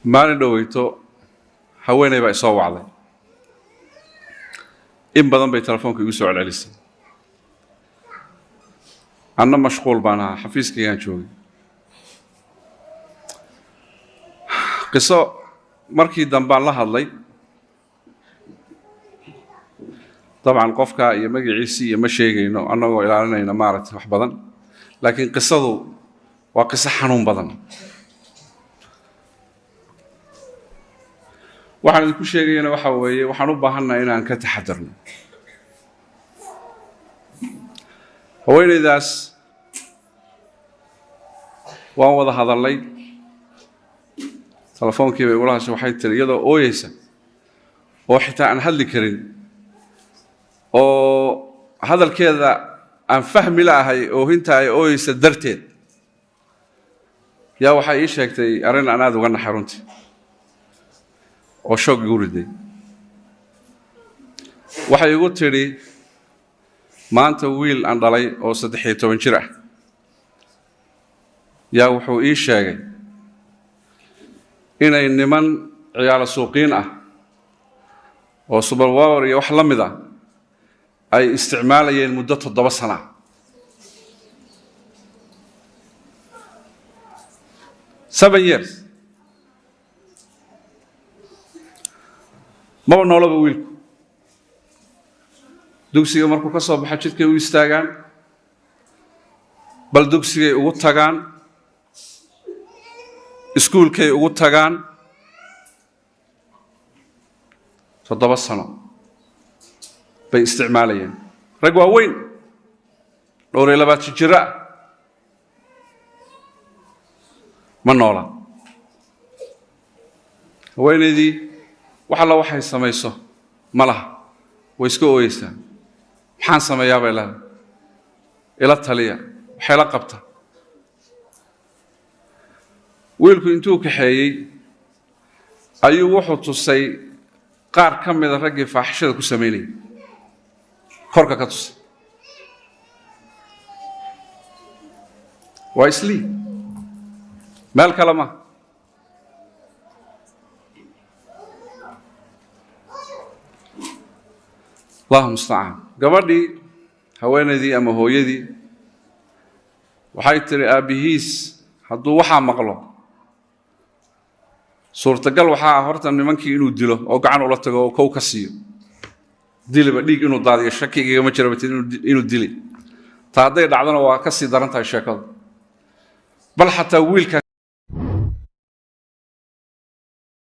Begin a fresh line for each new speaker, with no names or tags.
Maalin dhoweyto haweeney baa isoo wacday. In badan bay telefoonka igu soo celcelisay. Anna mashquul baan ahaa, xafiiskaygaan joogay. Qiso markii dambaan la hadlay, dabcan qofka iyo magaciisii iyo ma sheegayno, annagoo ilaalinayna maaragtay wax badan, laakiin qisadu waa qiso xanuun badan. Waxaan idinku sheegayana waxa weeye, waxaan u baahannahay inaan ka taxadarno. Haweeneydaas waan wada hadalnay, telefoonkii bay igula hashay. Waxay tiri, iyadoo ooyeysa oo xitaa aan hadli karin oo hadalkeeda aan fahmi la'ahay oohinta ay ooyeysa darteed, yaa waxay ii sheegtay arrin aan aada uga naxay runtii oo shoog igu riday. Waxay igu tidhi, maanta wiil aan dhalay oo 13 jir ah yaa wuxuu ii sheegay inay niman ciyaalo suuqiin ah oo subarwawer iyo wax la mid ah ay isticmaalayeen muddo 7 sana ah. 7 years. Maba noolaba wiilku. Dugsiga markuu ka soo baxo jidkay u istaagaan, bal dugsigay ugu tagaan, iskuulkay ugu tagaan. 7 sano bay isticmaalayeen, rag waaweyn, dhowr iyo labaatan jiro ah. Ma noola haweenaydii. Wax alla waxay samayso ma laha, way iska ooyeysaa. Maxaan sameeyaa, bay leedahay, ila taliya, waxay la qabta. Wiilku intuu kaxeeyey ayuu wuxuu tusay qaar ka mida raggii faaxishada ku samaynayay, korka ka tusay. Waa islii, meel kale ma. Allahu mustacaan. Gabadhii, haweenaydii ama hooyadii, waxay tiri, aabbihiis hadduu waxaa maqlo, suurtagal waxaa ah horta nimankii inuu dilo oo gacan ula tago oo kow ka siiyo, diliba dhiig inuu daadiyo, shaki igama jira bat inuu dili. Taa hadday dhacdona waa ka sii daran tahay sheekadu, bal xataa wiilka